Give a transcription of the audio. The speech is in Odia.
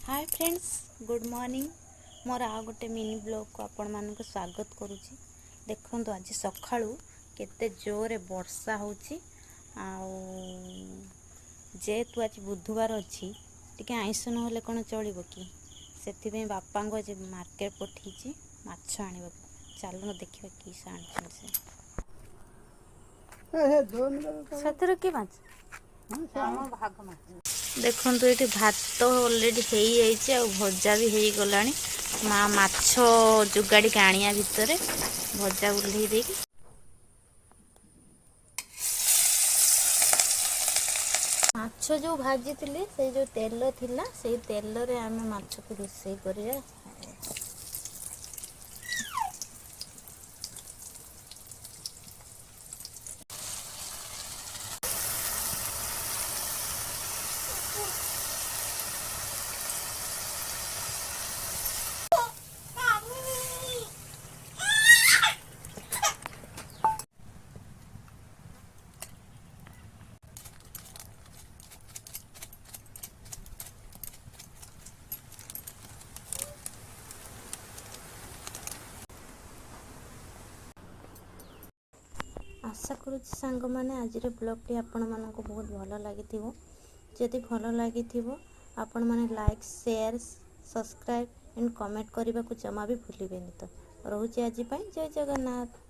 ହାଏ ଫ୍ରେଣ୍ଡସ୍, ଗୁଡ଼୍ ମର୍ଣ୍ଣିଂ। ମୋର ଆଉ ଗୋଟେ ମିନି ବ୍ଲଗ୍କୁ ଆପଣମାନଙ୍କୁ ସ୍ୱାଗତ କରୁଛି। ଦେଖନ୍ତୁ, ଆଜି ସକାଳୁ କେତେ ଜୋରରେ ବର୍ଷା ହେଉଛି। ଆଉ ଯେହେତୁ ଆଜି ବୁଧବାର ଅଛି, ଟିକେ ଆଇଁଷ ନହେଲେ କ'ଣ ଚଳିବ କି? ସେଥିପାଇଁ ବାପାଙ୍କୁ ଆଜି ମାର୍କେଟ ପଠେଇଛି ମାଛ ଆଣିବାକୁ। ଚାଲୁନ ଦେଖିବା କିସ ଆଣିଛନ୍ତି ସେ। ସେଥିରୁ କି ମାଛ? ଦେଖନ୍ତୁ, ଏଠି ଭାତ ଅଲରେଡ଼ି ହେଇଯାଇଛି ଆଉ ଭଜା ବି ହେଇଗଲାଣି। ମା ମାଛ ଯୋଗାଡ଼ିକି ଆଣିବା ଭିତରେ ଭଜା ଓହ୍ଲେଇ ଦେଇକି ମାଛ ଯେଉଁ ଭାଜିଥିଲି, ସେଇ ଯେଉଁ ତେଲ ଥିଲା, ସେଇ ତେଲରେ ଆମେ ମାଛକୁ ରୋଷେଇ କରିବା। ଆଶା କରୁଛି ସାଙ୍ଗମାନେ, ଆଜିର ବ୍ଲଗ୍ଟି ଆପଣମାନଙ୍କୁ ବହୁତ ଭଲ ଲାଗିଥିବ। ଯଦି ଭଲ ଲାଗିଥିବ, ଆପଣମାନେ like, share, subscribe and comment କରିବାକୁ ଜମା ବି ଭୁଲିବେନି। ତ ରହୁଛି ଆଜି ପାଇଁ, ଜୟ ଜଗନ୍ନାଥ।